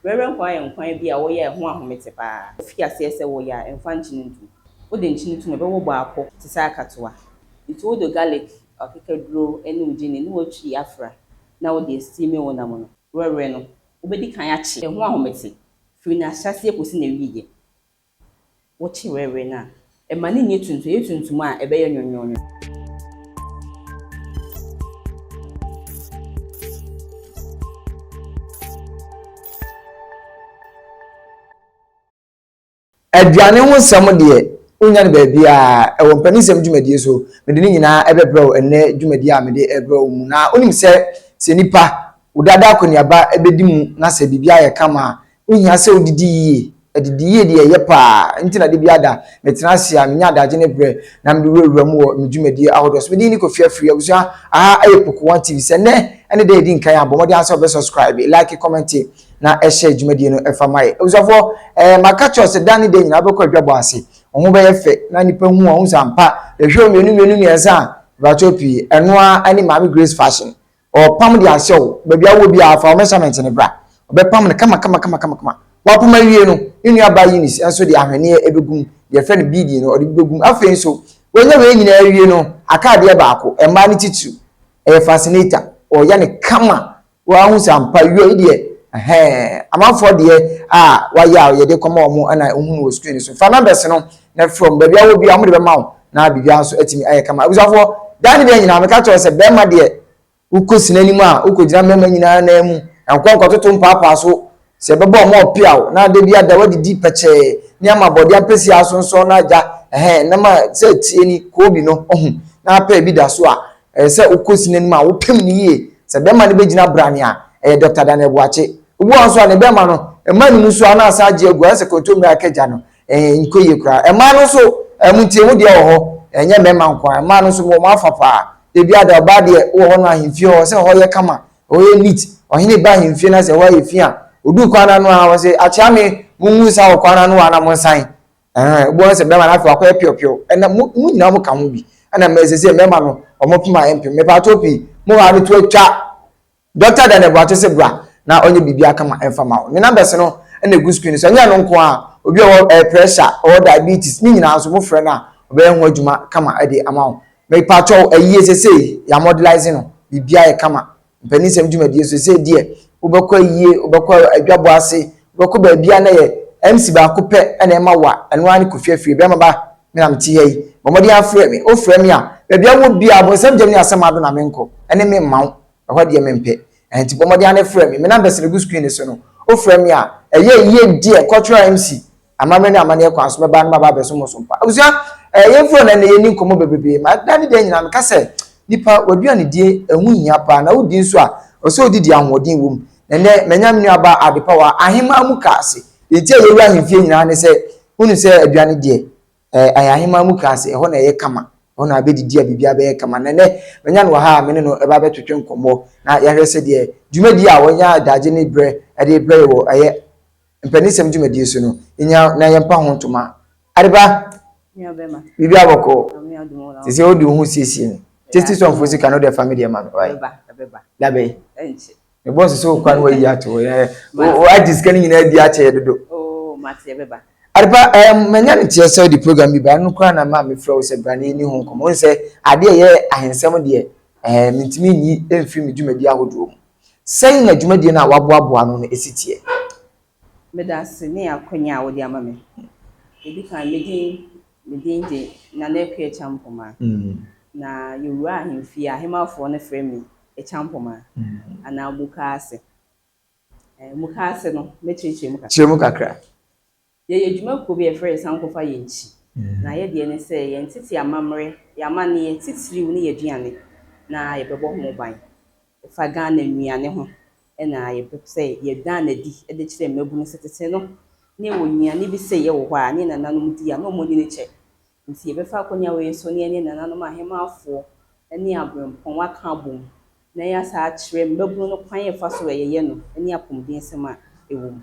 Werɛwerɛ nkwan yɛ nkwan bi a woyɛ a ɛho ahomete paa. Wofi aseɛ sɛ woreyɛ a, mfa nkyene ntom. Wode nkyene tom a, ɛbɛwɔ baako te sɛ akatoa. Nti wode garlic, akekaduro ne wo gyeene ne woatwi afra na wode asteame wo nam no. Werɛwerɛ no, wobɛdi kan akye. Ɛho ahomete firi n'ahyɛaseɛ kɔsi n'awieɛ. Wokye werɛwerɛ no a, ɛma no nyɛ tuntum. Ɛyɛ tuntum a, ɛbɛyɛ nwonwonwo. Aduane ho nsɛm deɛ, wonnya no baabiara. Ɛwɔ mpanisɛm dwumadie so. Mede ne nyinaa ɛbɛbrɛ wo ɛnnɛ dwumadie a mede ɛrebrɛ wo mu. Na wonim sɛ, sɛ nipa, wo daadaa akɔneaba bɛdi mu na sɛ biribi ayɛ kama a, wohia sɛ wodidi yie. Adidi yie deɛ ɛyɛ paa. Nti na da biara da metena ase a menya adagye ne berɛ na mede wurawura mu wɔ me dwumadie ahodoɔ so. Me din ne Kofi Afriyie. Abusua, aha yɛ Poku One TV. Sɛ nnɛ ne da a ɛdi nkan a, bɔ mmɔden ara sɛ wobɛ subscribe, like, comment na hyɛ dwumadie no fa ma yɛ. Abusuafoɔ, eh, maka kyerɛ wo sɛ da ne da nyinaa wobɛkɔ adwabɔ ase. Wo ho bɛyɛ fɛ na nnipa hu wo a, wohu sɛ ampa, yɛhwɛ wo mmienu mmienu mmiɛnsa a, mepakyɛw pii. Ɛno ara ne Maame Grace Fashion. Ɔrepam de ahyɛ wo. Baabi a wowɔ biara, fa wo measurement no bra. Ɔbɛpam no kama kama kama kama kama. Wapam awie no, ne nuabaa Eunice nso de ahweneɛ bɛgu mu. Deɛ yɛfrɛ no beading no, ɔde bi bɛgu mu. Afei nso, wanya wei nyinaa awie no, aka adeɛ baako, mmaa no titiriw. Ɛyɛ fascinator. Ɔreyɛ no kama. Woahu sɛ ampa, wia yi deɛ, ɛhɛn, amanfoɔ deɛ a wayɛ a yɛde kɔma wɔn na wohunu wɔ screen so. Fa numbers no na frɛ wɔn. Baabi a wowɔ biara, wɔde bɛma wo na biribiara nso atumi ayɛ kama. Abusuafoɔ, daa ne deɛ nyinaa meka kyerɛ wo sɛ bɛrima deɛ wokɔ sini anim a wokɔgyina mmarima nyinaa nan mu nkɔ nkɔtoto mpaapaa so sɛ ɛbɛbɔ ɔma ɔpeaw na da bi ada wadidi pɛkyɛɛ ne ama bɔde ampɛsi asonsɔn na agya ɛhɛn nam a sɛ tie ni koobi no ɔhu na apɛ bi da so a ɛyɛ sɛ wokɔ sini anim a wopem no yie sɛ bɛrima no bɛgyina brane a ɛyɛ Dr. Daniel Boakye obi wɔ nso a ne bɛrima no ɛma ne mu so a na asa agye agu ayɛ sɛ kontommire akagya no Ɛɛ, nkɔ yie koraa. Mmaa no nso, ɛɛ, mo ntie, mo deɛ wɔ hɔ. Ɛnyɛ mmarima nko ara. Mmaa no nso, wɔn afa paa. Ebi ada ɔbaa deɛ, wɔ hɔ no ahemfie hɔ, sɛ hɔ yɛ kama, hɔ yɛ neat. Ɔhene ba ahemfie na sɛ hɔ ayɛ fi a, odu kwan no ano a, wɔse, akyea me, mongu nsa wɔ kwan no ano a na monsan. Ɛhɛn, wobɛhu sɛ bɛrima no afei wakɔyɛ piɔpiɔ. Ɛna mo, mo nyinaa mo ka ho bi. Ɛna mmaa sɛ mmarima no, wɔn pem a ɛmpem. Mepaakyɛw pii, mo ha no to atwa. Doctor Daniel Boakye se bra na ɔnyɛ biribiara kama mfa ma wo. Ne numbers no na egu screen no so. Ɛnyɛ ɛno nko ara, obi a ɔwɔ eh, pressure, ɔwɔ diabetes, ne nyinaa nso mofrɛ no a, ɔbɛyɛ ho adwuma kama de ama wo. Mepakyɛw, ayie sesei, yɛamodelize no, biribiara yɛ kama. Mpaninsɛm dwumadie so, sesei deɛ, wobɛkɔ ayie, wobɛkɔ adwabɔ ase, wobɛkɔ baabiara na yɛ MC baako pɛ na ɛma wo a, ɛno ara ne Kofi Afriyie. Bɛrima ba, me na mete ha yi, bɔ mmɔden ara frɛ me. Wofrɛ me a, baabi a wowɔ biara, bonsam gyam ne asɛm ado na menkɔ, ɛne me mma wo. Ɛhɔ deɛ mempɛ. Ɛnti bɔ mmɔden ara na frɛ me. Me numbers no gu screen no so no. Wofrɛ me a, ɛyɛ yie deɛ Cultural MC, amammerɛ ne amanneɛ kwan so mɛba na maba abɛsom wo so mpa. Abusua, eh, yɛmfiri hɔ na ɛnnɛ yɛnni nkɔmmɔ bebrebe. Ma da ne da nyinaa meka sɛ, nipa, w'aduanedie, ɛho hia paa. Na wodi nso a, ɛwɔ sɛ wodi deɛ ahoɔden wɔ mu. Na ɛnnɛ, manya me nuabaa Adepa wɔ Ahemaa mu kaa ase. Deɛ nti a yɛwura ahemfie nyinaa ne sɛ, wonu sɛ aduane deɛ, Ɛɛ, ayɛ ahemman mu kra ase, ɛhɔ na ɛyɛ kama, ɛhɔ na abɛdidi a biribiara bɛyɛ kama. Na ɛnnɛ, manya no wɔ ha a me ne no ɛba abɛtwetwe nkɔmmɔ na yɛahwɛ sɛdeɛ dwumadie a wɔanya adagye ne berɛ de rebrɛ yɛ wɔ ɛyɛ mpanisɛm dwumadie so no, yɛnya na yɛmpa ho ntoma. Adepa, biribiara bɔkɔɔ. Te sɛ wode wo ho siesie me. Tasty song fo sika no wode fa me deɛ ma me. Dabɛn. Me boss sɛ okwa no wayi ato hɔ yɛ wagye sika no nyinaa di akyɛ yɛ dodo. Oh, mate ɛbɛba. Adepa ɛɛ manya ne teɛ sɛ ɔde program bi ba no koraa na maa mefrɛ wo sɛ bra na yɛni ho nkɔmmɔ. Wohu sɛ adeɛ ɛyɛ ahensɛm deɛ ɛɛ mentumi nyi mfiri me dwumadi ahodoɔ mu. Sɛn na dwumadie no a waboaboa ano no ɛsi teɛ? Meda ase ne akwanya a wode ama me. Ɛdi kan, me din me din de Nana Akua Acheampoma. Na yɛwura ahemfie a, ahemmafoɔ no frɛ me Acheampoma anaa Mukaase. Mukaase no, mɛkyerɛkyerɛ mu kakra. Kyerɛ mu kakra. Yɛyɛ adwumakuo bi a yɛfrɛ yɛn Sankofa Yɛnkyi. Na yɛ deɛ ne sɛ yɛn tete amammerɛ, yɛn amanneɛ titiriw ne yɛn aduane na yɛbɛbɔ ho ban. Ɛfa Ghana nnuane ho na yɛpɛ sɛ yɛda no adi de kyerɛ mmabunu sɛ tete no na yɛwɔ nnuane bi sɛ yɛwɔ hɔ a ne yɛn nananom di a na wɔn ani kyɛ. Nti yɛbɛfa akonnwa wei so ne yɛne nananom ahemmafoɔ ne aberempɔn aka abom na yɛasan akyerɛ mmabunu no kwan a ɛfa so a yɛyɛ no ne apɔmuden nsɛm a ɛwɔ mu.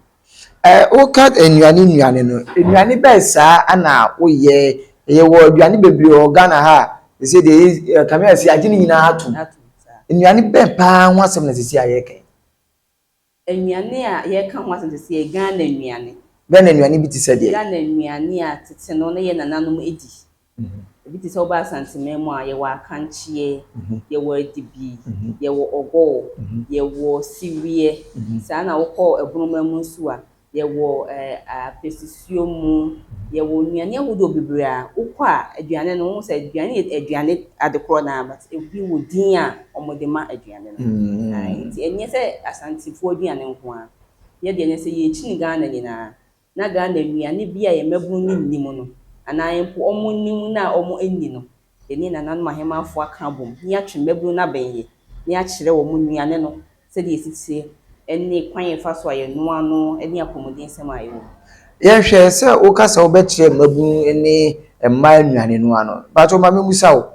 Ɛ woka nnuane nnuane no, nnuane bɛn saa na woyɛ? Yɛwɔ aduane bebree wɔ Ghana ha a, sɛ deɛ yɛ kame a sɛ yɛagye ne nyinaa atom. Nnuane bɛn paa ho asɛm na sisi a yɛreka yi? Nnuane a yɛreka ho asɛm sɛ yɛ Ghana nnuane. Ghana nnuane bi te sɛ deɛ? Ghana nnuane a tete no na yɛ nananom di. Ebi te sɛ woba Asanteman mu a, yɛwɔ akankyeɛ, yɛwɔ adibi, yɛwɔ ɔgɔɔ, yɛwɔ siweɛ. Saa na wokɔ Ɛbonoman mu nso a, yɛwɔ apɛsisuo mu, yɛwɔ nnuane ahodoɔ bebree a wokɔ a aduane no, wohu sɛ aduane yɛ aduane adekorɔ no ara but ebi wɔ din a wɔde ma aduane no. Nti ɛnyɛ sɛ Asantefoɔ aduane nko ara. Yɛ deɛ ne sɛ yɛkyini Ghana nyinaa na Ghana nnuane bi a yɛn mmabunu no nnim no anaa mpo wɔn nim na wɔn nni no, yɛne nananom ahemmafoɔ aka abom na yɛatwe mmabunu no abɛn yɛ na yɛakyerɛ wɔn nnuane no sɛdeɛ ɛsi teɛ ne kwan yɛfa so a yɛnoa no ne apɔmuden nsɛm a ɛwɔ mu. Yɛhwɛ sɛ woka sɛ wobɛkyerɛ mmabunu ne mmaa nnuane noa no, bato ma memusa wo,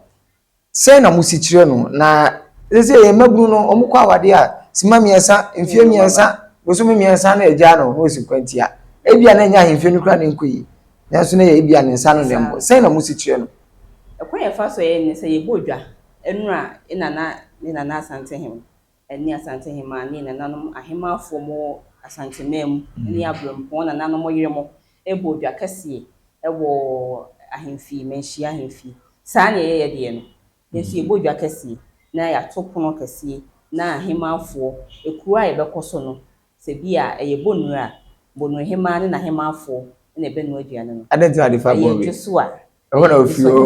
sɛn na mosi kyerɛ no? Na sɛ yɛn mmabunu no, wɔn kɔ awadeɛ a, sima 3, mfeɛ 3, bosome 3 na agya no na osi kwantia. Ebia na ɛnyɛ ahemfie no koraa na ɛnkɔ yie, nanso na yɛ ebia ne nsa no na ɛmmɔ. Sɛn na mosi kyerɛ no? Ɛkwan yɛfa so yɛ ne sɛ yɛbɔ dwa nnura nana ne nana Asantehene ne Asantehema ne nananom ahemmafoɔ mo Asanteman mu ne aberempɔn nananom yere mo bɔ dwa kɛseɛ wɔ ahemfie, manhyia ahemfie. Saa na yɛyɛ deɛ no. Nso yɛbɔ dwa kɛseɛ na yɛato pono kɛseɛ na ahemmafoɔ, ekuro a yɛbɛkɔ so no, sɛ bi a ɛyɛ Bonwire a, Bonwire hemaa ne n'ahemmafoɔ na ɛbɛnoa aduane no. Adɛn nti na ade fa Ɛyɛ Bonwire? Dwoso a, Ɛhɔ na ofiri hɔ.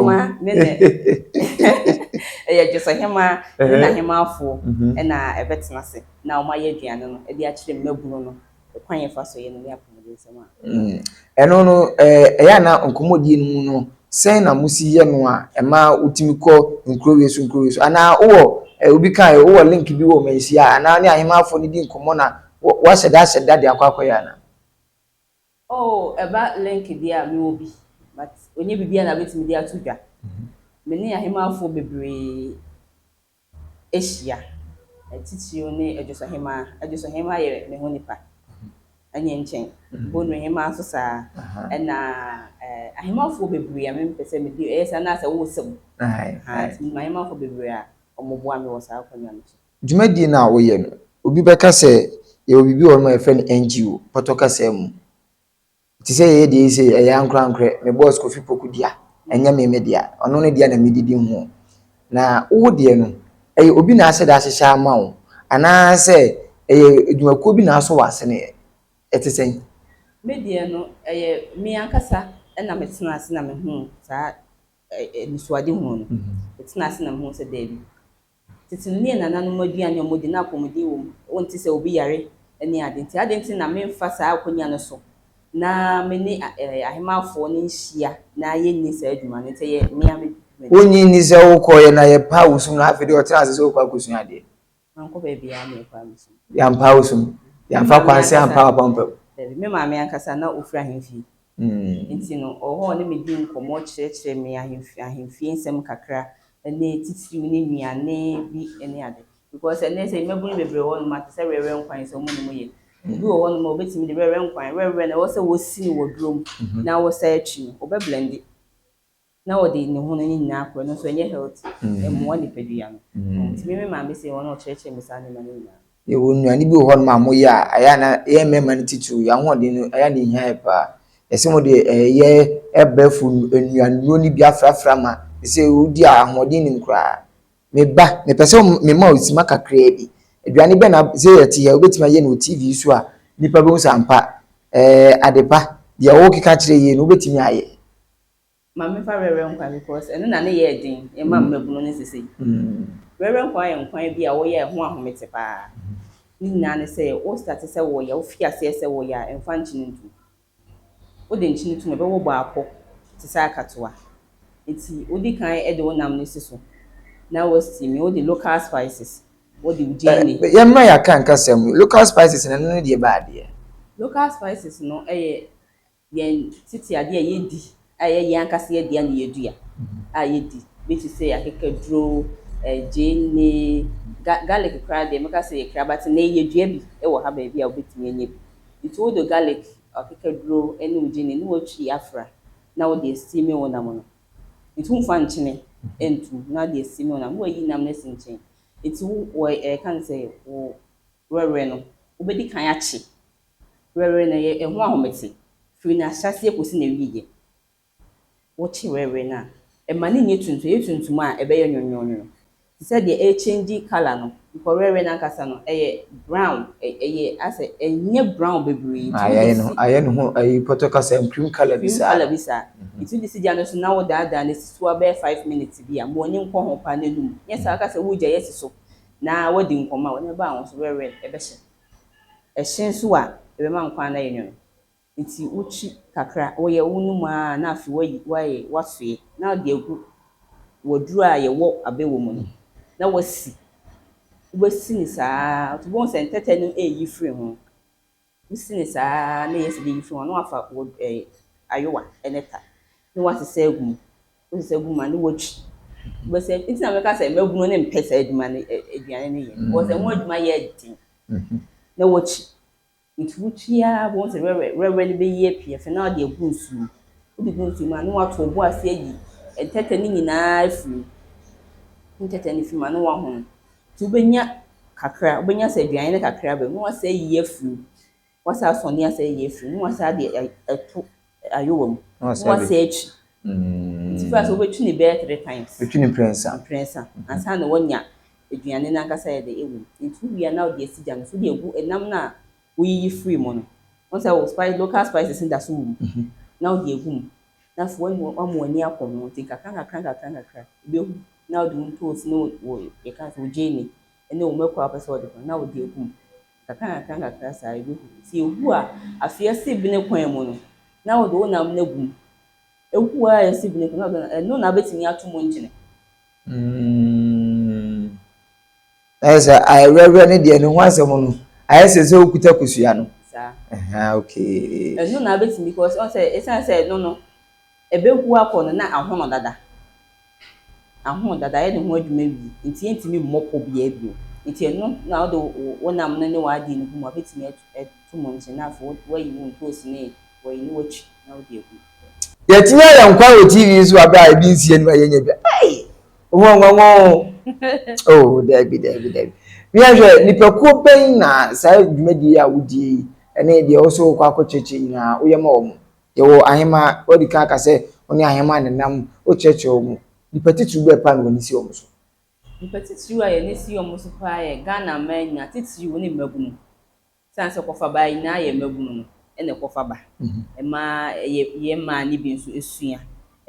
Ɛyɛ Dwosohemaa ne n'ahemmafoɔ na ɛbɛtena ase na wɔayɛ aduane no de akyerɛ mmabunu no kwan yɛfa so yɛ no ne apɔmuden nsɛm a. Ɛno no, ɛyɛ ana nkɔmmɔdie no mu no, sɛn na mosi yɛ no a ɛma wotumi kɔ nkuro wei so nkuro wei so? Anaa wowɔ obi kae wowɔ link bi wɔ manhyia anaa ne ahemmafoɔ no di nkɔmmɔ na wahyɛ da ahyɛ da de akɔ akɔyɛ anaa? Oh, ɛba link deɛ a mewɔ bi, but onye biribi a na bɛtumi de ato dwa. Me ne ahemmafoɔ bebree ahyia. Titiriw ne Adwosohemaa. Adwosohemaa yɛ me ho nipa. Ɛnyɛ nkyɛn. Bonwire hemaa nso saa. Ɛna ahemmafoɔ bebree a mempɛ sɛ mede ɛyɛ saa na sɛ wosɛm. Nti menim ahemmafoɔ bebree a wɔboa me wɔ saa akonnwa no so. Dwumadie no a woyɛ no, obi bɛka sɛ yɛwɔ biribi wɔ hɔ nom a yɛfrɛ no NGO, pɔtɔ kasa mu. Te sɛ yɛyɛ deɛ yi sɛ ɛyɛ ankorankorɛ, me boss Kofi Poku dea, ɛnyɛ me me dea, ɔno ne dea na medidi ho. Na wo deɛ no, ɛyɛ obi na ahyɛ da ahyehyɛ ama wo, anaasɛ ɛyɛ adwumakuo bi na asɔ w'asene, ɛte sɛn? Me deɛ no, ɛyɛ me ankasa na metena ase na mehuu saa anisoadehunu no. Metena ase na mehuu sɛ daabi. Tete no ne yɛn nananom aduane a wɔdi na apɔmuden wɔ mu, wonte sɛ obi yare ne ade nti, adɛn nti na memfa saa akwannya no so na me ne ahemmafoɔ no nhyia na yɛnni saa adwuma no? Nti ɛyɛ me ara me dwumadi. Wonnye nni sɛ wokɔeɛ na yɛpaa wo sum na afei deɛ ɔtena ase sɛ wokɔ akɔsua adeɛ? Mankɔ baabiara na yɛpaa me sum. Yɛampaa wo sum? Yɛamfa kwan sɛ ampaa w'apampam? Dabi, me maame ankasa na ɔfiri ahemfie. Nti no, ɔwɔ hɔ a ɔne me di nkɔmmɔ kyerɛkyerɛ me ahemfie nsɛm kakra ne titiriw ne nnuane bi ne ade. Because ɛnnɛ sɛ mmabunu bebree wɔ hɔnom a te sɛ werɛwerɛ nkwan sɛ wɔn ne mu yɛ. Obi wɔ hɔnom a obetumi de werɛwerɛ nkwan, werɛwerɛ no ɛwɔ sɛ wɔsi no wɔ duro mu na wɔsan atwi no, ɔbɛblende na ɔde ne ho no ne nyinaa akɔ, ɛno nso ɛnyɛ healthy, ɛmmoa nipadua no. Nti me me maame sɛ ɔno ɔkyerɛkyerɛ me saa nneɛma no nyinaa. Yɛwɔ nnuane bi wɔ hɔnom a moyɛ a ɛyɛ a na yɛn mmarima no titiriw yɛn ahoɔden no ɛyɛ a na ehia yɛ paa. Yɛsɛ mo de ɛyɛ abɛɛfo nnuanuro no bi afrafra ma sɛ wodi a ahoɔden nim koraa. Me ba, mepɛ sɛ mema wo sima kakraa bi. Aduane bɛn na sɛ yɛte ha wobɛtumi ayɛ no wɔ TV so a nnipa bɛhu sɛ ampa ɛɛ adepa deɛ wokeka kyerɛ yie no wobɛtumi ayɛ. Ma memfa werɛwerɛ nkwan because ɛno na ne yɛ den ɛma mmabunu no sesei. Werɛwerɛ nkwan yɛ nkwan bi a woyɛ a ɛho ahomete paa. Ne nyinaa ne sɛ wo start sɛ woyɛ, wofi aseɛ sɛ woyɛ a mfa nkyene ntom. Wode nkyene tom a ɛbɛwɔ baako te sɛ akatoa. Nti wodi kan de wo nam no si so na wo steam, wode local spices, wode wo gyeene. Yɛmma yɛaka nkasa mu. Local spices no ɛno ne deɛ baadeɛ. Local spices no yɛ yɛn tete adeɛ a yɛdi a ɛyɛ yɛn ankasa yɛn dea na yɛdua a yɛdi bi te sɛ akekaduro, gyeene, garlic koraa deɛ mɛka sɛ yɛkra but nnɛ yɛdua bi wɔ ha baabi a wobɛtumi anya bi. Nti wode garlic, akekaduro ne wo gyeene ne woatwi afra na wode asteam wo nam no. Nti womfa nkyene ntom na wode asteam wo nam na woayi nam no asi nkyɛn. Nti wo wɔ yɛka no sɛ wo werɛwerɛ no. Wobɛdi kan akye Werɛwerɛ no, ɛyɛ ɛho ahomete firi n'ahyɛaseɛ kɔsi n'awieeɛ. Wokye werɛwerɛ no a, ɛma no nyɛ tuntum. Ɛyɛ tuntum a, ɛbɛyɛ nwonwonwono. Te sɛ deɛ ɛrekyɛngyi colour no. Because werɛwerɛ no ankasa no, ɛyɛ brown. Ɛyɛ asɛ ɛnyɛ brown bebree. Nti wode Ayɛ no si ayɛ ne ho ayi pɔtɔ kasa mu cream colour bi cream saa. colour bi saa. Nti wode si gya no so na wodaadaa no si so ara bɛyɛ 5 minutes bi a, ma w'ani nkɔ ho paa na enum. Nyɛ saa woka sɛ woregyae asi so na woadi nkɔmmɔ a, w'ani bɛba ho so werɛwerɛ no ɛbɛhye. Ɛhye nso a, ɛbɛma nkwan no ayɛ nwono. Nti wokyi kakra, woyɛ wonom ara na afei woayi woayɛ woasoɛ na wode agu waduro a yɛwɔ abɛ wɔ mu no na woasi. Wobɛsi no saa nti wobɛhu sɛ ntɛtɛ no ɛreyi firi ho. Wosi no saa na ɛyɛ sɛ ɛyi firi ho a na wafa wɔ ɛɛ ayowa ne ta na wasesa agu mu. Wosesa gu mu a na woatwi. Wobɛsɛ nti na meka sɛ mmabunu no mpɛ saa adwuma no aduane no yɛ because ɛho adwuma yɛ den na woakyi. Nti wotwi ara wobɛhu sɛ werɛwerɛ werɛwerɛ no bɛyi apue afei na wode agu nsuo mu. Wode gu nsuo mu a na woato wo bo ase ayi ntɛtɛ no nyinaa afiri mu. Ntɛtɛ no firi mu a na woahono. Nti wobɛnya kakra, wobɛnya sɛ aduane no kakra aba mu na woasan ayi afiri mu. Woasan asɔne asan ayi afiri mu na woasan de ato ayowa mu na woasan atwi. Nti first wobɛtwi no bɛyɛ three times. Wobɛtwi no mprɛnsa. Mprɛnsa ansa na woanya aduane no ankasa yɛ dɛ ɛwɔ mu. Nti wowie a na wode asi gya no so. Wode agu ɛnam no a woyiyi firi mu no. Wohu sɛ wo spice local spices no da so wɔ mu na wode agu mu. Na afei woama w'ani akɔ ho nti nkakra nkakra nkakra nkakra ɛbɛhu na wode wo ntoosi ne wo yɛka sɛ wo gyeene ne wo mako a wopɛ sɛ wode ka na wode agu mu. Nkakra nkakra nkakra saa ɛbɛhu. Nti ɛhu a afei asi bene kwan mu no na wode wo nam no agu mu. Ɛhu a ɛsi bene kwan mu ɛno na wobɛtumi ato mu nkyene. Ɛyɛ sɛ ayɛwerɛwerɛ ne deɛ ne ho asɛm no ayɛ sɛ sɛ wokuta kosua no. Saa. Ɛhɛn, okay. Ɛno na wobɛtumi because ɔn sɛ ɛsiane sɛ ɛno no ɛbɛhu akɔ no na ahono dada. Ahono dada ayɛ ne ho adwuma wie nti yɛntumi mmɔ pɔ biara bio. Nti ɛno na wode wo nam no ne w'adeɛ no gu mu a wobɛtumi ato mu nkyene na afei woayi wo ntoosi ne wayi ne watwi na wode agu mu. Yɛtumi ayɛ nkwan wɔ TV so abere a ebi nsi anim a yɛnyɛ bi. Ei! Ho nwanwa o. Oh, dabi, dabi, dabi. Mia hwɛ, nipakuo bɛn na saa dwumadie a wodie yi ne deɛ wo so wokɔ akɔkyerɛkyerɛ nyinaa woyɛ ma wɔn? Yɛwɔ ahema, wadi kan aka sɛ wo ne ahema nenam, wokyerɛkyerɛ wɔn. Nipa titiriw bɛɛ paa na w'ani si wɔn so? Nipa titiriw a yɛn ani si wɔn so paa yɛ Ghana mmaa nyinaa, titiriw ne mmabunu. Esiane sɛ kɔfa ba nyinaa yɛ mmabunu no na ɛkɔfa ba. Ɛma yɛ yɛn mmaa no bi nso sua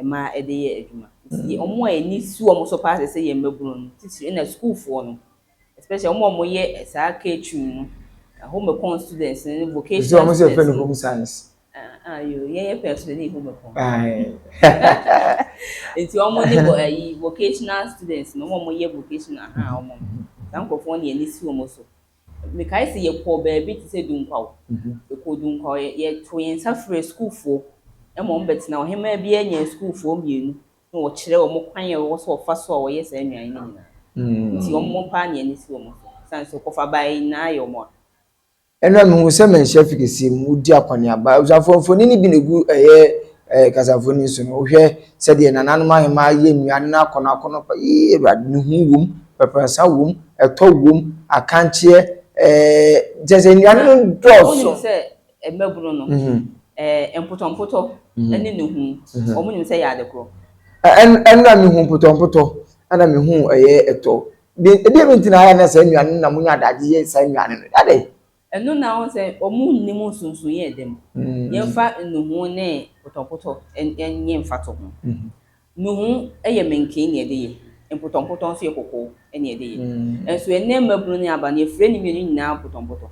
ma ɛde yɛ adwuma. Nti wɔn a ani si wɔn so paa sɛ sɛ yɛ mmabunu no, titiriw ɛna sukuufoɔ no, especially wɔn a wɔyɛ saa catering no, home econ students no ne vocational Sɛ wɔn sɛ students yɛfrɛ no no. home science. Ah, yo, yɛn yɛ pɛ so ne home econ. Aye. Nti wɔn ne ayi vocational students no, wɔn a wɔyɛ vocational aha wɔn. Saa nkurɔfoɔ no yɛn ani si wɔn so. Mekae sɛ yɛkɔɔ baabi te sɛ Dunkwaw. Yɛkɔɔ Dunkwaw, yɛtoo yɛn nsa frɛɛ sukuufoɔ ma wɔn bɛtena hɔ. Ɔhemaa biara nyaa sukuufoɔ mmienu na wɔkyerɛ wɔn kwan a ɛwɔ sɛ wɔfa so a wɔyɛ saa nnuane no nyinaa. Nti wɔn paa na yɛn ani si wɔn so. Sane sɛ kɔfa baa yi nyinaa yɛ wɔn a. Ɛno a mehu sɛ manhyia fi kɛseɛ mu wodi akɔneaba. Abusuafoɔ mfoni no bi na ɛgu ɛyɛ ɛɛ kasamfoni so no. Wohwɛ sɛdeɛ nananom ahemaa yɛ nnuane no akɔnɔ akɔnɔ pa. Yii Awurade ne ho wom, pɛprɛnsa wom, ɛtɔ wom, akankyeɛ ɛɛ kyerɛ sɛ nnuane no dɔɔso. Wonim sɛ mmabunu no, ɛɛ mpotɔmpotɔ ne ne hu, wɔn nim sɛ ɛyɛ ade korɔ. Ɛno a mehu mpotɔmpotɔ ɛna mehu ɛyɛ ɛtɔ. Ɛdeɛ bi nti na ayɛ na saa nnuane no na monya adagye yɛ saa nnuane no. Adɛn? Ɛno na wɔn sɛ wɔn nnim nsonsonoeɛ a ɛda mu. Yɛmfa nnuhu ne mpotɔmpotɔ nyɛ mfatoho. Nnuhu yɛ mankani na yɛde yɛ. Mpotɔmpotɔ nso yɛ kɔkɔɔ na yɛde yɛ. Nso ɛnnɛ mmabunu ne aba no yɛfrɛ ne mmienu nyinaa mpotɔmpotɔ.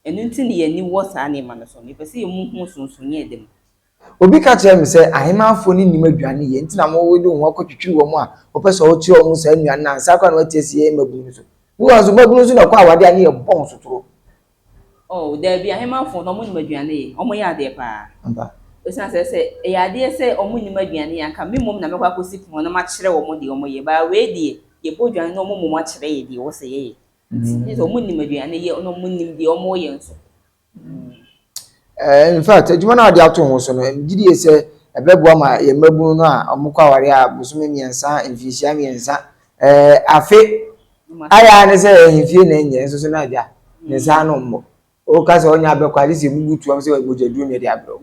Ɛno nti na yɛn ani wɔ saa nneɛma no so no. Yɛpɛ sɛ yɛhu nsonsonoeɛ a ɛda mu. Obi ka kyerɛɛ me sɛ, Ahemmanfoɔ no nnim aduane yɛ, nti na mode wo ho akɔtwitwiri wɔn a wɔpɛ sɛ wɔkyerɛ wɔn saa nnuane no ansa koraa na wɔate asi yɛn mmabunu no so. Bi wɔ hɔ nso, mmabunu nso na ɛkɔ awadeɛ a ne yɛbɔ wɔn sotoro. Oh, daabi, ahemmanfoɔ no, wɔnim aduane yɛ. Wɔyɛ adeɛ paa. Ampa. Ɛsiane sɛ, sɛ ɛyɛ adeɛ sɛ wɔnnim aduane yɛ, anka me mmom na mɛkɔ akɔsi pono na makyerɛ wɔn deɛ wɔyɛ. But wei deɛ, yɛbɔ dwane na wɔn mmom akyerɛ yɛ deɛ ɛwɔ sɛ yɛyɛ. Nti, sɛ wɔnim aduane yɛ na wɔnim deɛ wɔyɛ nso. Eh, in fact, adwuma no a wɔde ato ho so no, megye die sɛ ɛbɛboa ma yɛn mmabunu no a wɔkɔ aware a bosome mmiɛnsa, mfinhyia mmiɛnsa, eh, afe. Ayɛ ara ne sɛ ahemfie na ɛnyɛ nso so na agya ne nsa ano mmɔ. Woka sɛ ɔnyɛ abɛkɔ agye sɛ ebubu tuam sɛ mogyaduro na ɛde abrɛ wo.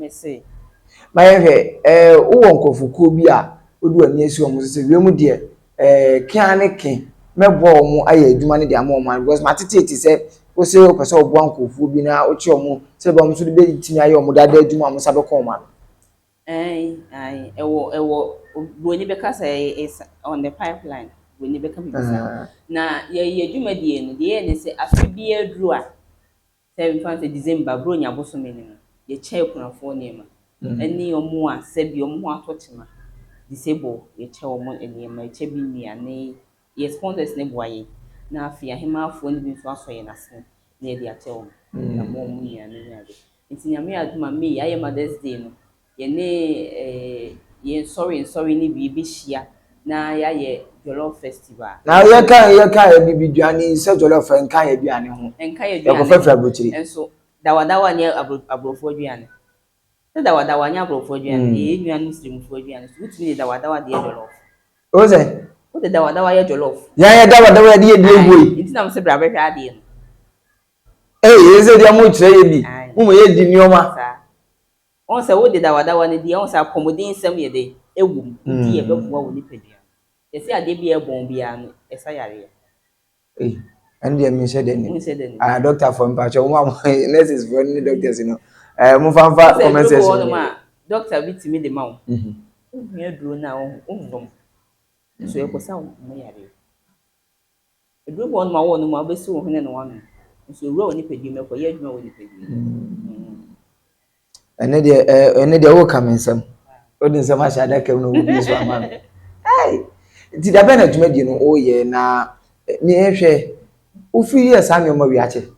Ma yɛhwɛ, ɛɛ wowɔ nkurɔfokuo bi a wode w'ani asi wɔn so sɛ wiem deɛ ɛɛ ke ara ne ke mɛboa wɔn ayɛ adwuma no de ama wɔn because matete te sɛ wose wopɛ sɛ ɔboa nkurɔfoɔ bi na wokye wɔn sɛ ɛbɛyɛ wɔn nso de bɛtumi ayɛ wɔn dada adwuma a wɔn nsa bɛkɔ wɔn ano. Ae, ae, ɛwɔ, ɛwɔ, buroni bɛka sɛ it's on the pipeline, buroni bɛka biribi saa. Na yɛyɛ dwumadie no, deɛ yɛyɛ ne sɛ afe biara duru a, sɛ mfa no sɛ December, Buronya bosome no mu, yɛkyɛ akunafoɔ nneɛma, ɛne wɔn a sɛbi wɔn ho atɔ kyema, disable, yɛkyɛ wɔn nneɛma, yɛkyɛ bi nnuane, yɛ sponsors no boa yɛn, na afei ahemaafoɔ no bi nso asɔ yɛn asene na yɛde akyɛ wɔn, yɛama wɔn nnuane ne ade. Nti Nyame adom a May ayɛ Mother's Day no, yɛne yɛn nsɔre nsɔre no bi bɛhyia na yɛayɛ Jollof Festival. Na yɛka yɛka abibiduane sɛ jollof nka yɛ aduane ho. Nka yɛ aduane ho. Yɛkɔfa firi aburokyire. Nso dawadawa nyɛ aborɔfo aduane. Sɛ dawadawa nyɛ aborɔfo aduane, ɛyɛ yɛn nuanom Sirimufoɔ aduane. So wotumi de dawadawa de yɛ jollof. O sɛ? Wode dawadawa yɛ jollof. Yɛn yɛ dawadawa yɛde yɛ die wei. Nti na mo sɛ bra bɛhwɛ adeɛ no. Ee, yɛ sɛ deɛ mo kyerɛ yɛ bi. Mo mo yɛ di nneɛma. Saa. Wɔn sɛ wode dawadawa no di, wɔn sɛ apɔmuden nsɛm yɛ dɛ ɛwɔ mu. Wodi yɛ bɛboa wo nipadua. Yɛsɛ adeɛ bi a ɛbɔn biara no, ɛsa yareɛ. Ee, ɛno deɛ menhyɛ dɛ nim. Ah, doctor fo mpakyɛ mo a mo nurses fo ne doctors no. Eh, mo fa mfa comment section. Sɛ a doctor bi tumi de ma wo. Wohia duro no a wonnom. Nso ɛkɔsa wo yareɛ. Aduro bi wɔ hɔnom a wɔnom a wobɛsi wo hwene na woanom. Nso ewura wɔ nipadua mu ɛkɔyɛ adwuma wɔ nipadua mu. Ɛne deɛ ɛne deɛ woka me nsɛm. Wode nsɛm ahyɛ adaka mu na wobie so ama me. Hey! Nti da bɛn na dwumadie no woyɛ na mehwɛ wofiri yɛ saa nneɛma wi akyɛ?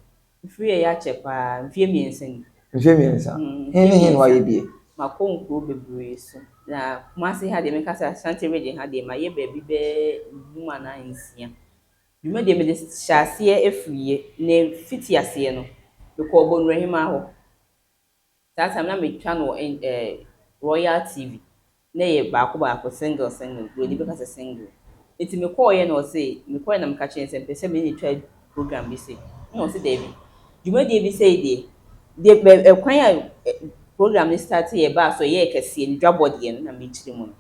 Mfiri yɛ akyɛ paa, mfeɛ 3 ni. Mfeɛ 3? He ne he na wayɛ bie? Makɔ nkuro bebree so. Na Kumasi ha deɛ meka sɛ Ashanti region ha deɛ mayɛ baabi bɛyɛ 5 anaa 6. Dwumadie mede hyɛ aseɛ afiri ne fiti aseɛ no, mekɔɔ Bonwirahima hɔ. Saa time na metwa no wɔ Royal TV. Na ɛyɛ baako baako, single single, buroni bɛka sɛ single. Nti mekɔɔyɛ na ɔse, mekɔɔyɛ na meka kyerɛ no sɛ mepɛ sɛ me ne twa program bi sei. Na ɔse daabi. Dwumadie bi sei deɛ, deɛ ɛkwan a program no start yɛ baa so ɛyɛɛ kɛseɛ no, dwabɔ deɛ no na mekyerɛ mu no.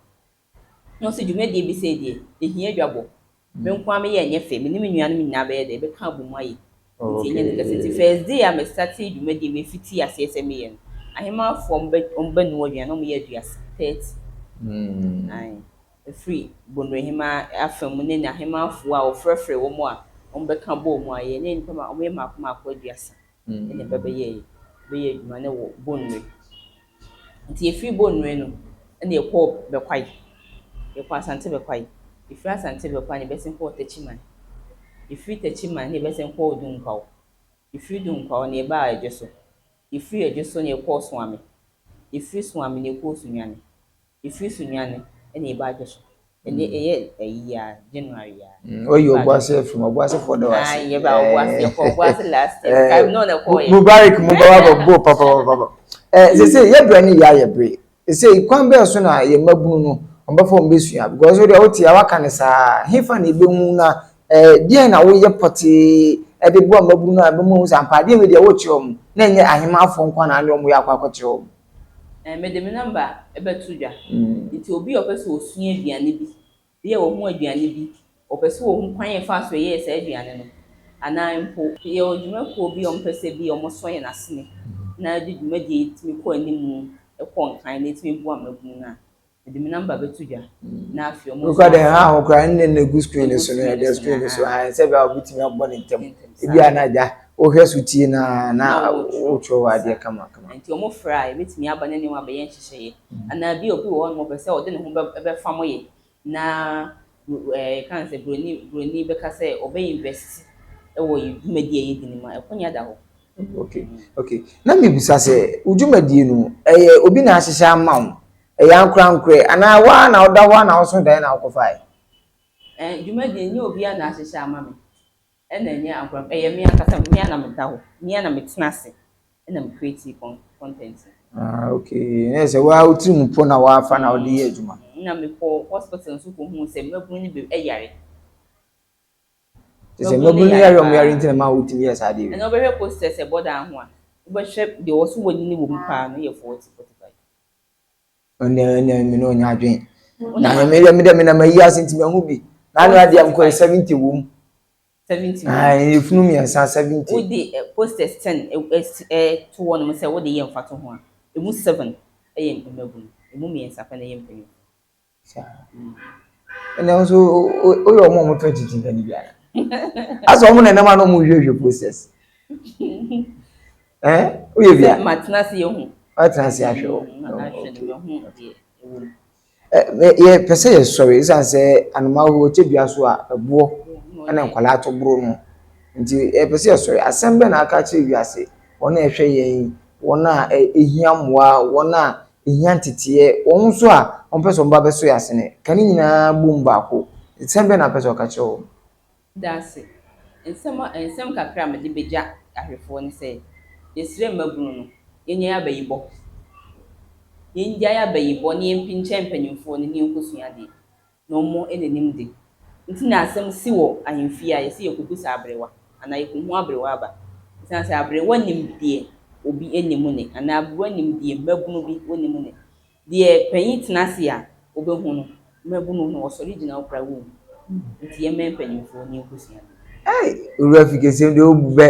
Na ɔse dwumadie bi sei deɛ, ɛhia dwabɔ. Me nko ara meyɛ ɛnyɛ fɛ, me ne me nuanom nyinaa bɛyɛ dɛ, yɛbɛka abɔ mu ayɛ. Nti ɛnyɛ ne kɛse. Nti first day a me start dwumadie wei fiti aseɛ sɛ meyɛ no, ahemaafoɔ ɔmo bɛnoa aduane na ɔmo yɛ aduasa 30. Ae. Ɛfiri Bonwirahima afa mu ne n'ahemaafoɔ a wɔfrɛfrɛ wɔn a wɔn bɛka bɔɔ mu ayɛ ne nnipa ma wɔyɛ mmaako mmaako 30 ɛna ɛbɛbɛyɛ bɛyɛ adwuma no wɔ Bonwire. Nti yɛfiri Bonwire no ɛna yɛkɔɔ Bɛkwae. Yɛkɔɔ Asante Bɛkwae. Yɛfiri Asante Bɛkwae na yɛbɛsen kɔɔ Techiman. Yɛfiri Techiman na yɛbɛsen kɔɔ Dunkwaw. Yɛfiri Dunkwaw na yɛbaa Adwo so. Yɛfiri Adwo so na yɛkɔɔ Suame. Yɛfiri Suame na yɛkɔɔ Sunyani. Yɛfiri Sunyani ɛna yɛbaa Adwo so. Ɛnɛ ɛyɛ ɛyi a January a. Oyi Obuasi afiri mu, Obuasifoɔ da wase. Ayi yɛba Obuasi, yɛkɔ Obuasi last year. Kae no na ɛkɔɔ yɛ. Mubarak mu baba bɔ papa papa papa. Sese yɛ brɛ ne yɛ ayɛ bere. Sese kwan bɛɛ so na yɛ mmabunu no wɔn bɛfa wɔn bɛsua because wo deɛ wote a waka ne saa hefa na ebehu na deɛ na woyɛ pɔtee ɛde boa mmabunu no a ɛbɛma wɔn sɛ ampa adeɛ wei deɛ wokyerɛ wɔn na ɛnyɛ ahemafoɔ nko na ne wɔn yɛ akɔ akɔkyerɛ wɔn. Mede me number ɛbɛto dwa. Nti obi a ɔpɛ sɛ osua aduane bi, bi a wɔho aduane bi, ɔpɛ sɛ wɔhu kwan a ɛfa so yɛyɛ saa aduane no, anaa mpo yɛwɔ dwumakuo bi a wɔpɛ sɛ bi a wɔsɔ yɛn asene na de dwumadie yi tumi kɔ anim kɔ nkan na ɛtumi boa mmabunu no a, mede me number bɛto dwa na afei wɔn nso. Wokɔ de ha ho koraa ne na egu screen so no ɛda screen so ha sɛ bia wobɛtumi abɔ ne ntɛm ebi a na agya wohwɛ so tie na na wotwerɛ wɔ adeɛ kama kama. Nti wɔn frɛ a yɛbɛtumi aba ne nneɛma bɛyɛ nhyehyɛeɛ anaa bi obi wɔ hɔ nom ɔpɛ sɛ ɔde ne ho bɛfa mo yɛ na yɛka sɛ buroni bɛka sɛ ɔbɛ invest wɔ yɛ dwumadie a yɛdi no mu a ɛkɔnya da hɔ. Okay. Na mebisa sɛ wo dwumadie no ɛyɛ obi na ahyehyɛ ama wo ɛyɛ ankorankorɛ anaa waa na woda hɔ a na woso dan na wokɔfae? Dwumadie nyɛ obi a na ahyehyɛ ama me ɛna ɛnyɛ ankorankorɛ, ɛyɛ me ankasa me a na meda hɔ, me a na metena ase ɛna me create content. Ah, okay. Na sɛ waa wotiri mu po na waafa na wode yɛ adwuma. Na mekɔ hospital nso kɔhuu sɛ mmabunu no bi ɛyare. Kyerɛ sɛ mmabunu no yare a wɔyare nti na ɛma wotumi yɛ saa adeɛ wei. Ɛnna wobɛhwɛ posters ɛbɔ dan ho a, wobɛhwɛ deɛ ɔwɔ so wanyini wɔ mu paa no yɛ 40, 45. Ɛnna ɛnna me ne ɔnyɛ adwene. Na me deɛ me deɛ menam ayi ase nti mahu bi. Na ano adeɛ mkɔyɛ 70 wɔ mu. 70 wɔ mu. Ayi efunu mmiɛnsa 70. Wode posters 10 to hɔ nom sɛ wode yɛ mfatoho a, emu 7 yɛ mmabunu, emu mmiɛnsa pɛ na ɛyɛ mpanyinfoɔ. Saa. Ɛnna nso woyɛ wɔn a wɔtɔ kyikyi no bi ana? Asɛ wɔn na ɛnam ano wɔn hwehwɛ posters. Ɛn woyɛ bi a? Sɛ matena ase ehu. Watena ase ahwɛ wɔ. Ahwɛ no bɛhu deɛ ɛwɔ mu. Yɛpɛ sɛ yɛsɔre ɛsiane sɛ anoma ahorow kyɛ dua so a ɛboɔ ɛna nkwadaa to boro no nti yɛpɛ sɛ yɛsɔre. Asɛm bɛn na aka akyerɛ wiase wɔn a ɛhwɛ yɛn, wɔn a ɛhia mmoa, wɔn a ɛhia nteteɛ, wɔn nso a wɔpɛ sɛ wɔba bɛsɔ yɛn asene. Ka ne nyinaa bom baako. Nsɛm bɛn na wopɛ sɛ wɔka kyerɛ wɔn? Dase. Nsɛm a nsɛm kakra a mede bɛgya ahwɛfoɔ ne sɛ, yɛsrɛ mmabunu no, yɛnyɛ abayibɔ. Yɛngyae abayibɔ na yɛmpinkyɛn mpanimfoɔ no na yɛnkɔsua adeɛ. Na wɔn na ɛnim de. Nti na asɛm si wɔ ahemfie a, yɛse yɛkɔbisa aberewa anaa yɛkɔhu aberewa aba. Ɛsiane sɛ aberewa nim deɛ obi nim ne anaa aberewa nim deɛ mmabunu bi wɔnim ne. Deɛ panyin tena ase a ɔbɛhu no, mmabunu no wɔsɔre gyina hɔ koraa wɔnhu. Nti yɛmmɛn mpanyimfoɔ na yɛnkɔsua adeɛ. Hey, owura fi kɛseɛ deɛ ɔbu bɛ.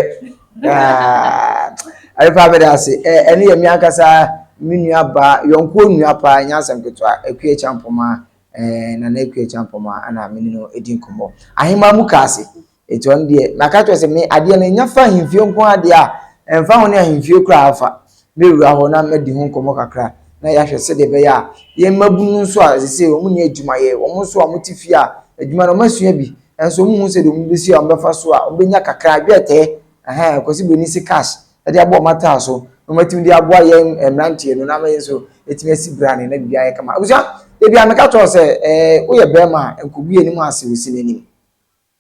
Adepa meda ase. Ɛno yɛ me ankasa me nua baa, yɔnkoɔ nua paa, ɛnyɛ asɛm ketewa, Akua Kyampoma, Nana Akua Kyampoma, ɛna me ne no di nkɔmmɔ. Ahemmaa mu ka ase. Eti ɔno deɛ, maka kyerɛ sɛ me adeɛ no nya fa ahemfie nko adeɛ a, ɛmfa ho ne ahemfie koraa afa. Mɛwura hɔ na madi ho nkɔmmɔ kakra na yɛahwɛ sɛdeɛ ɛbɛyɛ a yɛn mmabunu nso a sese wɔn nni adwuma yɛ, wɔn nso a wɔte fie a adwuma no wɔasua bi, nanso wɔn nhu sɛdeɛ wɔn bɛsi a wɔbɛfa so a wɔbɛnya kakra dwɛtɛɛ, ɛhɛn, Kwasi Broni se cash de abɔ wɔn ataa so na wɔatumi de aboa yɛn mmeranteɛ no na ama yɛn nso yɛatumi asi brane na biribiara ayɛ kama. Abusua, da biara meka kyerɛ wo sɛ ɛɛ woyɛ bɛrima a nkɔgu yɛn anim ase wɔ si n'anim.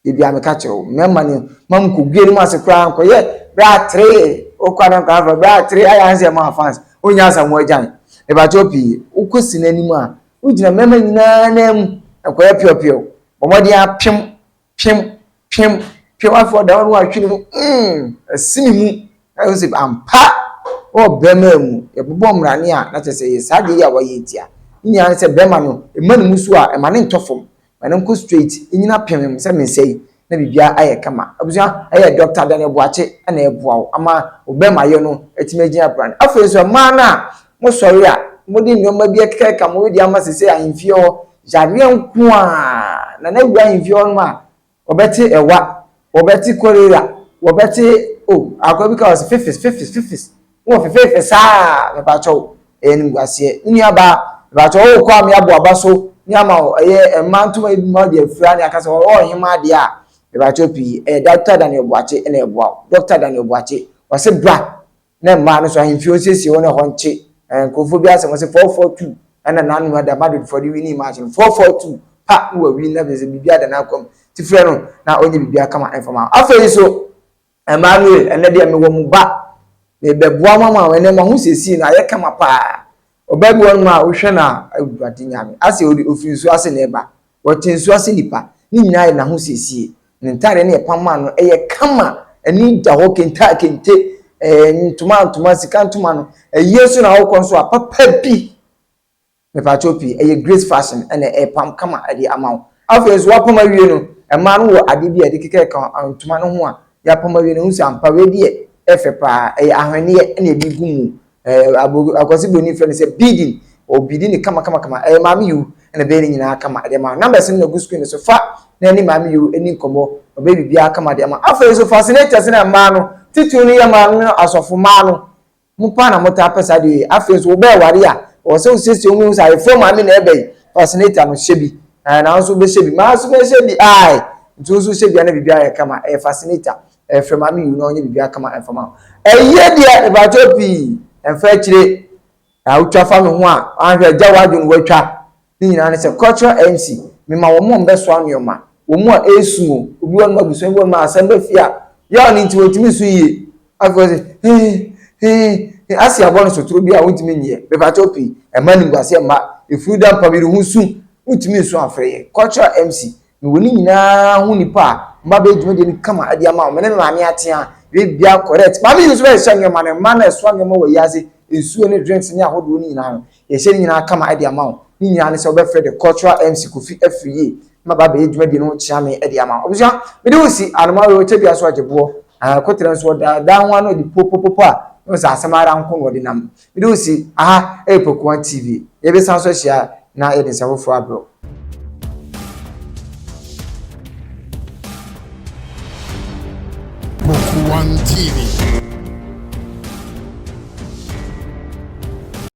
Da biara meka kyerɛ wo, mmarima no ma nkɔgu anim ase koraa nkɔyɛ bra tere wokɔ adan koraa frɛ bra tere ayɛ ansa ɛma fans wonya Asamoah Gyan. Mepakyɛw pii, wokɔ si n'anim a wogyina mmarima nyinaa nan mu nkɔyɛ piɔpiɔ. Bɔ mmɔden apem pem pem pem afei ɔda hɔ no wahwe ne mu mm asi ne mu na yɛ sɛ ampa wɔ bɛrima mu yɛbobɔ mmarane a na kyerɛ sɛ yɛ saa deɛ yi a wɔayɛ ntia ne nyinaa ne sɛ bɛrima no ɛma ne mu so a ɛma ne ntɔ fam ma ne nkɔ straight ɛnyina pem sɛ me nsa yi na biribiara ayɛ kama abusua ɛyɛ Dr. Daniel Boakye ɛna ɛboa wo ama wo bɛrima yɛ no atumi agyina brane afei nso mmaa no a mosɔre a mode nneɛma bi ɛkeka mo de ama sɛ sɛ ahemfie hɔ Yareɛ nko ara na na awura ahemfie hɔ nom a, wɔbɛte ɛwa, wɔbɛte cholera, wɔbɛte o oh, akora bi ka wɔ sɛ fefes fefes fefes wɔ fefeefe saa mepakyɛw ɛyɛ animguaseɛ me nua baa mepakyɛw wokɔ a meabo aba so ne ama wo ɛyɛ mmaa ntoma bi ma de afira ne aka sɛ ɔwɔ ɔhema adeɛ a mepakyɛw pii ɛyɛ Dr. Daniel Boakye ɛna ɛboa wo Dr. Daniel Boakye wɔse bra na mmaa no so ahemfie onsiesie hɔ na ɛhɔ nkye nkurɔfoɔ bi asɛm wɔsɛ 442 ɛna n'ano ada Madrid foɔ de winning match no 442 pa na wawin na sɛ biribi ada n'akwam ti frɛ no na ɔnyɛ biribi akama ɛmfa ma afei nso mmaa no yɛ ɛnɛ deɛ mewɔ mo ba mebɛboa mo ama ɛnɛ mo ahosiesie no ayɛ kama paa ɔbaa bi wɔ no a wohwɛ no a awurade nyame asɛ ofiri nsuo ase na ɛba Ɔte nsu ase nipa. Ne nyinaa yɛ n'ahosiesie. Ne ntaadeɛ no yɛ pam maa no. Ɛyɛ kama. Ani da hɔ kente a kente, ɛɛ ntoma a ntoma, sika ntoma no. Ayie nso na wokɔ nso a papa bi. Mepaakyɛw pii, ɛyɛ Grace Fashion ɛna ɛpam kama ɛde ama wo. Afei nso wapam awie no, mmaa no wɔ adeɛ bi a yɛde kekɛka ntoma no ho a yɛapam awie no, wohu sɛ ampa wei deɛ ɛfɛ paa. Ɛyɛ ahweneɛ ɛna yɛde gu mu. Ɛɛ abo akwasi broni frɛ no sɛ beading. Ɔbiidi ne kama kama kama. Ɛyɛ maame yiw ɛna ɛbɛyɛ ne nyinaa kama ɛde ama. Numbers no na egu screen no so fa na ɛne maame yiw ɛni nkɔmɔ. Ɔbɛyɛ biribiara kama de ama. Afei nso fascinators na mmaa no titiriw no yɛ mmaa no asɔfo mmaa no. Mo paa na motaa pɛ saa adeɛ yi. Afei nso wobɛɛware a ɛwɔ sɛ wosiesie wo ho sɛ ayeforɔ maame na ɛbɛ yi. Fascinator no hyɛ bi. Ɛɛ na nso wobɛhyɛ bi. Maa nso mɛhyɛ bi. Ae. Nti wo nso hyɛ bi a na biribiara yɛ kama. Ɛyɛ fascinator. Ɛfrɛ maame yiw na ɔnyɛ biribiara kama ɛmfa ma wo. Ɛyɛ deɛ mepakyɛw pii ɛmfa akyire na wotwa fa me ho a anhwɛ agya w'adwene watwa ne nyinaa ne sɛ cultural MC mema wɔn a wɔbɛsoa nneɛma wɔn a ɛresu o obi wɔ nom abusua bi wɔ nom a asɛm bɛ fie a yaw ne nti wɔntumi nsu yie afei wɔsɛ hee hee hee ase abɔ no sotoro bi a wɔntumi nyeɛ mepakyɛw pii ɛma nimguaseɛ mma efunu da mpa bi ho su wontumi nsu afrɛ yɛ cultural MC Mewɔ ne nyinaa ho nipa a Wɔn ba bɛyɛ dwumadie no kama de ama wo. Me ne me maame atea, biribiara correct. Maame yi nso bɛhyehyɛ nneɛma no, mmaa no a ɛsoa nneɛma wɔ wiase, nsuo ne drinks ne ahodoɔ no nyinaa no, yɛhyɛ ne nyinaa kama de ama wo. Ne nyinaa ne sɛ wobɛfrɛ The Cultural MC Kofi Afriyie ma ba abɛyɛ dwumadie no ho kyeame de ama wo. Abusua, mede wo si anoma wei ɔkyɛ bia so agye boɔ. Ah, koterɛ nso ɔda daa ho ano de popopopo a, na sɛ asɛm ara nko na ɔde nam. Mede wo si aha ɛyɛ Pokuan TV. Yɛbɛsan so ahyia na yɛde nsɛm foforɔ abrɛ wo. Pokuan TV.